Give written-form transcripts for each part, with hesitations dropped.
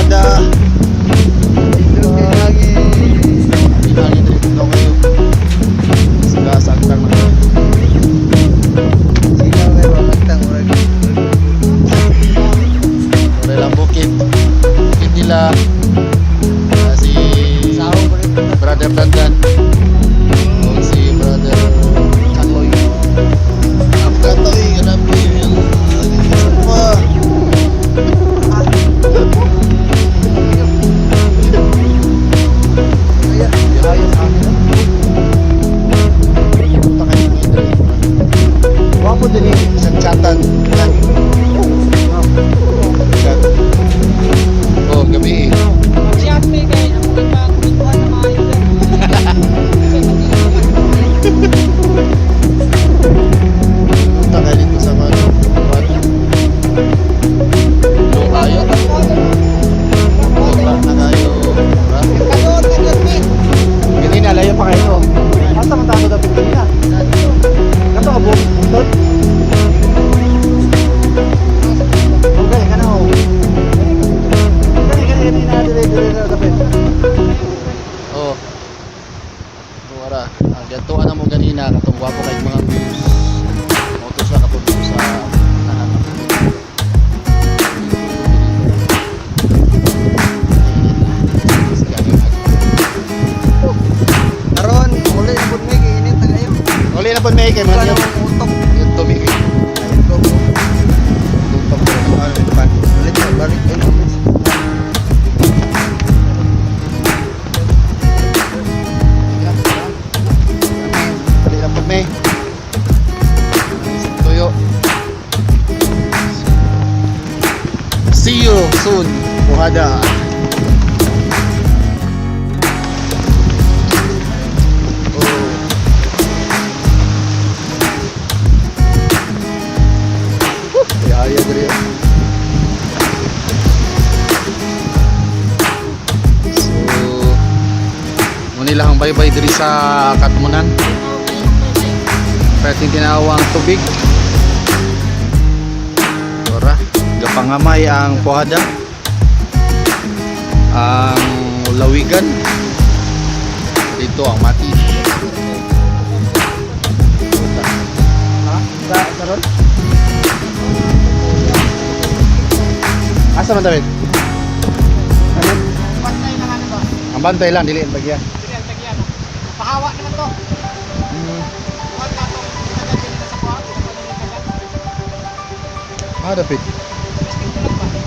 Pohada. Dito kay hangin. Hangin diri daw kayo. Sila sa agtang na. Sigaw kayo ba magtang murag. Ore lang bukid. Bukid nila. Ah, si Sao pa rin. Brother Brandon. O si Brother Changloy. Ang katoy, hanapin. Isa pa. Kaya Ayaw sa akin. Punta kayo dito. Wapo din eh. Sa chatan. Yan. Chat. Oh, gabi eh. Siyempre kay ang pagkuhan ng mga yun. Punta kayo dito sa mga ano. Doon kayo. Doon na kayo. Ha? Ganina, layo pa kayo. Asa man tato dapat ganina? Kato ka buong. Okay, kana oh. Gani gani ganina dire dire na dapat. Oh. Buwara. Ang gatuan na mo ganina katong gwapo kay mga views. Moto siya katong sa unahan. Karon, uli na pud mi kay init na kayo. Uli na po may kay man Wala yun. nang utok. Yun to may kay. Go go. Tutok ko. Ulit na balik eh. Uli na po may. Tuyo. See you soon. Buhada. Oh. Ay, ay, diri. So, muna lang bye-bye diri sa Katmunan. Perting tinawang tubig. Ora, gapangamay ang pohada. Ang lawigan. Dito ang mati. Ha? Sa karon? Asa man David? Ano? Bantay na ano ba? Ang bantay lang dili ang tagya. Dili ang tagyan. Pahawa naman to. Kuhan na to. Tagan din na sa kuha. Tagan. Ah, David. Testing ko lang ba? Di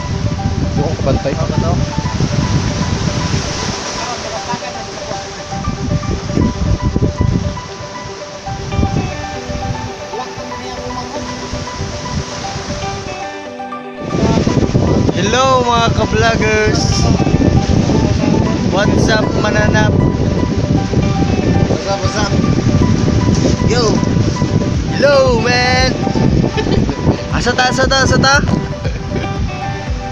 ko kabantay. Ano to? Karon tagan na sa kuha. Wag ka niya umangkot. Hello mga ka-vloggers! What's up, mananap? What's up, what's up? Yo! Hello, man! Asa ta, asa ta, asa ta?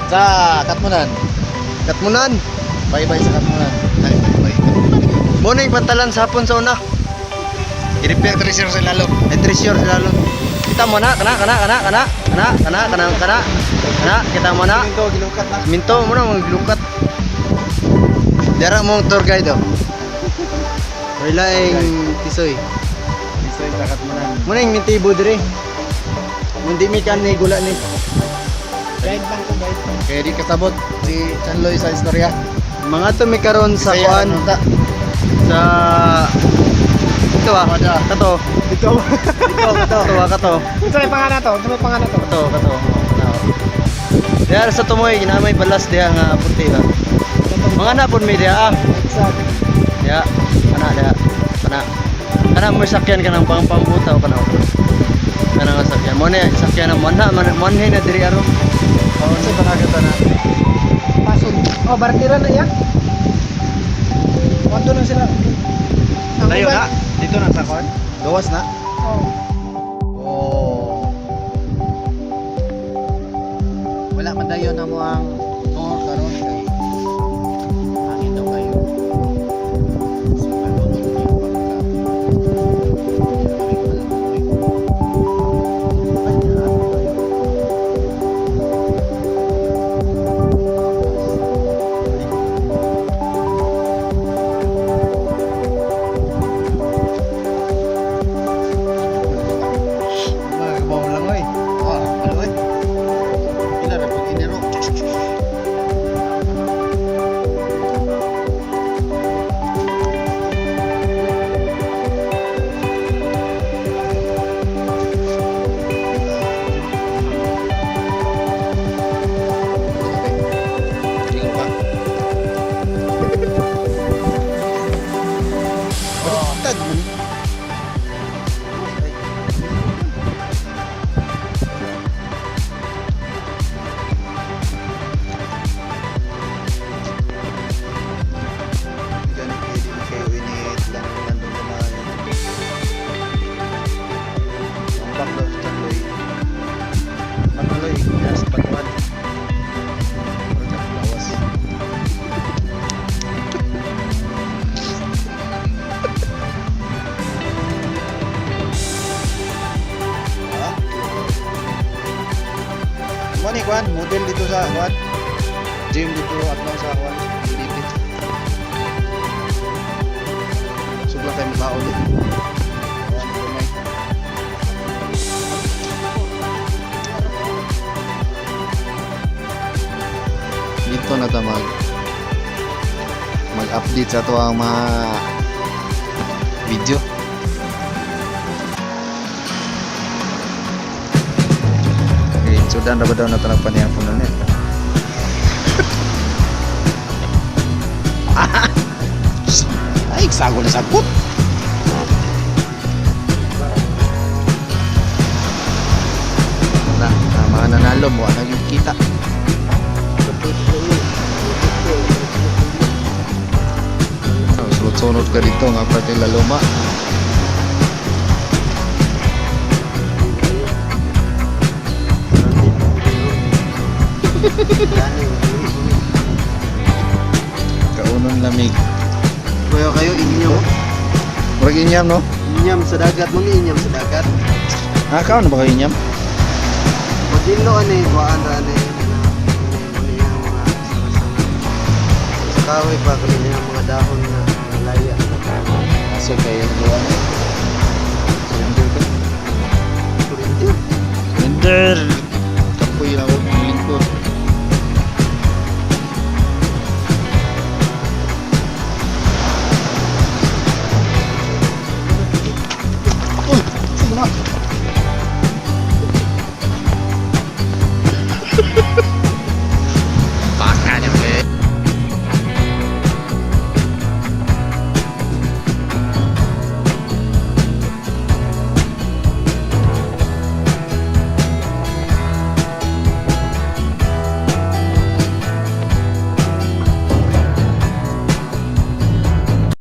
Sa Katmunan. Katmunan! Bye-bye sa Katmunan. Ay, bye-bye. Muna yung pantalan sa hapon sa una. I-repair. Treasure sa lalom. Ay, treasure sa lalong. Kita mo na, kana, kana, kana, kana, kana, kana, kana, kana, kana, kita mo na. Ito, gilukat na. Minto mo na, mga gilukat. Dara mong tour guide, oh. May laing tisoy. Tisoy sa Katmunan. Muna yung mintibo dire. Mundi mi kan ni gula ni. Guide lang ko, guide. Kaya di kasabot si Chanloy sa istorya. Mga to mi karon sa Bisaya, kuan ano ta? sa ito ah. Wada. Kato. Ito. Ito, kato. Ito ah, kato. Ito may pangalan to. Ito may pangalan to. Kato, kato. Kato. Diha sa tumoy ginamay balas diha nga puti ba. Mga napon mi diha ah. Exact. Diha. Kana diha. Kana. Kana mo sakyan kanang pang pambutaw kana. Kana nga sakyan. Mo na sakyan na mo na mo na diri aron. Oh, sa panagatan na. Pasod. Oh, bartira na iya. Wado na sila. Ang Layo uban- na. Dito na sa kuan. Gawas na. Oh. Oh. Wala man dayon na mo ang tour karon kay hangin daw kayo. So, paluto na yung pagka. Open dito sa what? Gym dito at lang sa what? DP. Sobra tayo makaon dito. Ayan, gamay. Dito na ta mag-update sa ato ang mga video. Okay, sudan ra ba daw na ito nagpanihapon na niya? Ay, sago na sagot. Na, ang mga nanalo mo, ang kita. So, sunod-sunod ka dito nga parte la luma. Kaunon lamig. Kuya kayo inyam. Murag inyam, no? Inyam sa dagat, mga inyam sa dagat. Ah, kaon na ba kayo inyam? Magilo ani kuan ra ani kana mga sa kahoy pa kani niya mga dahon na malaya. Asa kayo gawa na? Surrender ka? Surrender. Surrender! Kapoy na ako.